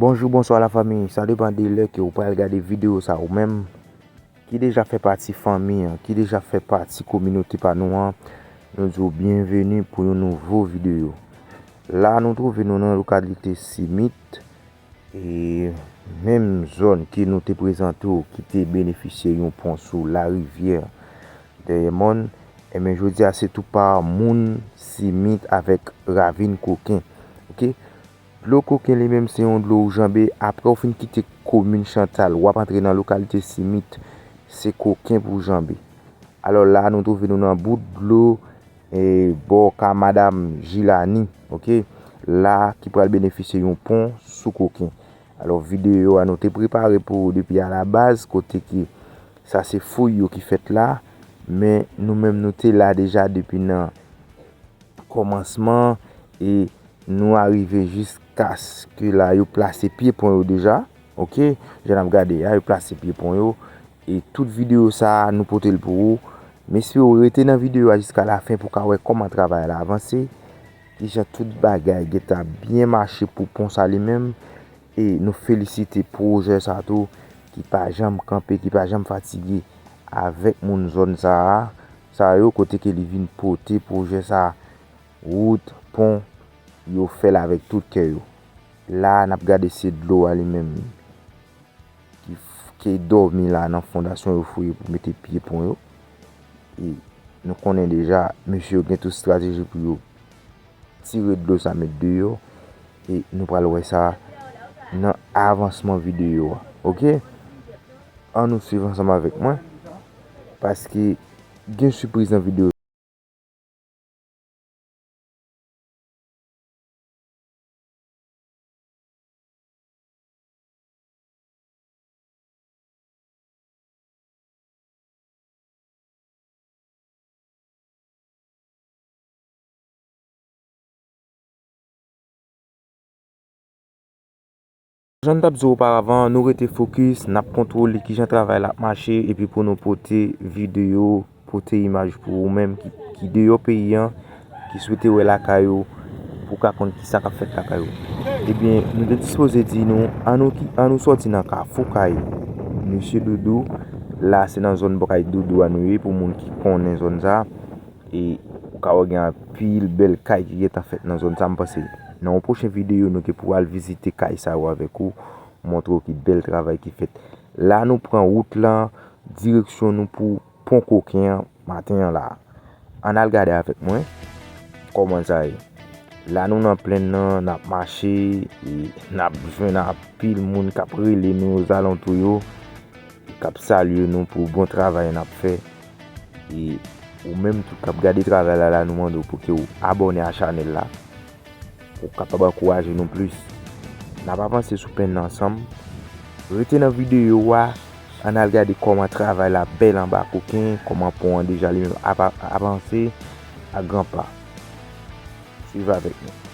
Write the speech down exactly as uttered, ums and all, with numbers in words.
Bonjou, bonswa lafanmi, sa depann de lè ke ou pral gade videyo sa ou menm ki deja fè pati fanmi an, ki deja fè pati kominote pa nou an, nou di w byenveni pou yon nouvo videyo. La nou twouve nou nan lokalite Simit, e menm zòn ke nou te prezante w ki te benefisye yon pon sou larivyè Dèyè Mòn, enben jodi a se tou pa moun Simit avèk Ravin Koken. Oke? Dlo Koken li menm se yon dlo ou janbe, apre ou fin kite komin Chantal, w ap antre nan lokalite Simit, se koken pou w janbe. Alò la nou twouve nou nan bout dlo, e, bò ka madanm Jilani, oke, la ki pral benefisye yon pon sou koken. Alò videyo a nou te prepare pou ou depi alabaz, kote ke sa se fouy yo ki fèt la, men nou menm nou te la deja depi nan kòmansman, e nou arive jiskaske la yo plase pye pon yo deja. Oke, jan n ap gade a, yo plase pye pon yo. E tout videyo sa a, nou pote l pou ou. M espere w rete nan videyo a jiska lafen pou w ka wè kòman travay la avanse, kijan tout bagay gentan byen mache pou pon sa li menm. E nou felisite pwojè sa tou, ki pa janm kanpe, ki pa janm fatige avèk moun zòn sa a, sa yo, kote ke li vin pote pwojè sa a, wout, pon, yo fè l avèk tout kè yo. La n ap gade se dlo a li menm ki, ki dòmi la nan fondasyon yo fouye pou mete pye pon yo. E nou konnen deja mesye yo gen tout estrateji pou yo tire dlo sa met deyò. E nou pral wè sa nan avansman videyo a. Oke? Ann nou swiv ansanm avèk mwen, paske gen sipriz nan videyo. Jan n t ap di w oparavan, nou rete fokis, n ap kontwole kijan travay la ap mache, epi pou nou pote videyo, pote imaj pou ou menm ki, ki deyò peyi an, ki swete wè lakay ou, pou w ka konn kisa k ap fèt lakay ou. Ebyen, nou te dispoze di nou, ann nou ki, ann nou sòti nan Kafou Kay Mesye Doudou, la se nan zòn bò kay Doudou a nou ye, pou moun ki konnen zòn sa. E ou ka wè gen anpil bèl kay ki gentan fèt nan zòn sa, m panse. Nan yon pwochen videyo, nou gen pou al vizite kay sa yo avèk ou, montre w ki bèl travay ki fèt. La nou pran wout lan, direksyon nou pou Pon Koken an, maten an la. Ann al gade avèk mwen kòman sa ye. La nou nan plenn nan, n ap mache, e n ap jwenn anpil moun k ap rele nou ozalantou yo, k ap salye nou pou bon travay n ap fè. E ou menm tou k ap gade travay la, la nou mande w pou ke w abòne a chanèl la, pou w kapab ankouraje nou plis. N ap avanse sou plenn nan ansanm. Rete nan videyo a, ann al gade kòman travay la bèl anba koken, kòman pon an deja li menm ap, ap avanse a gran pa. Swiv avèk nou.